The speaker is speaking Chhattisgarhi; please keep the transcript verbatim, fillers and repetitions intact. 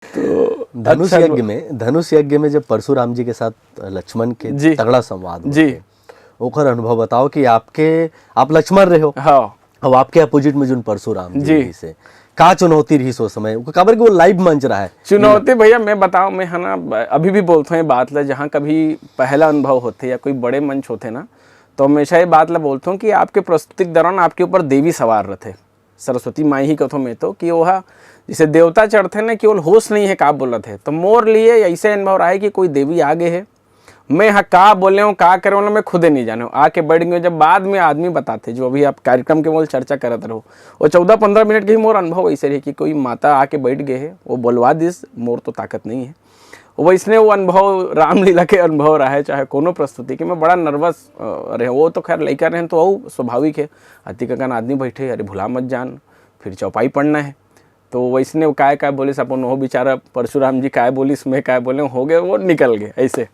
तो धनुष अच्छा, यज्ञ में धनुष यज्ञ में जब परशुराम जी के साथ लक्ष्मण के जी। तगड़ा संवाद जी। होथे, ओकर अनुभव बताओ कि आपके आप लक्ष्मण रहे हो, हाँ। अब आपके अपोजिट में जोन परशुराम जी जी। रहिस हे, का चुनौती रहिस ओ समय? काबर कि वो लाइव मंच रहा है। चुनौती भैया मैं बताऊं, मैं है ना, अभी भी बोलता हूँ ये बात ला, जहाँ कभी पहला अनुभव होथे या कोई बड़े मंच होथे ना, तो हमेशा ये बात ला बोलता हूँ कि आपके प्रस्तुति के दौरान आपके ऊपर देवी सवार रहथे। सरस्वती माई ही कथों मैं तो, कि वो हा, जैसे देवता चढ़थे ना, कि वो होश नहीं है का बोलत है। तो मोर लिए ऐसे अनुभव रहा है कि कोई देवी आ गए है, मैं हा का बोले हूँ, का करे हूँ, मैं खुदे नहीं जाने हूँ। आके बैठ गए, जब बाद में आदमी बताथे, जो अभी आप कार्यक्रम के मोल चर्चा करत रहो, वो चौदह पंद्रह मिनट के ही मोर अनुभव ऐसे रहे कि कोई माता आके बैठ गए है, वो बोलवा दिस, मोर तो ताकत नहीं है। वैसने वो अनुभव, रामलीला के अनुभव रहा है, चाहे कोनो प्रस्तुति के, मैं बड़ा नर्वस रहे। वो तो खैर लइका रहे तो वो स्वाभाविक है, अतिक अकन आदमी बैठे, अरे भुला मत जान, फिर चौपाई पढ़ना है। तो वैसने वो काय काय बोलिस, अपन वो बेचारा परशुराम जी काय बोलिस, मैं काय बोले, हो गए, वो निकल गए ऐसे।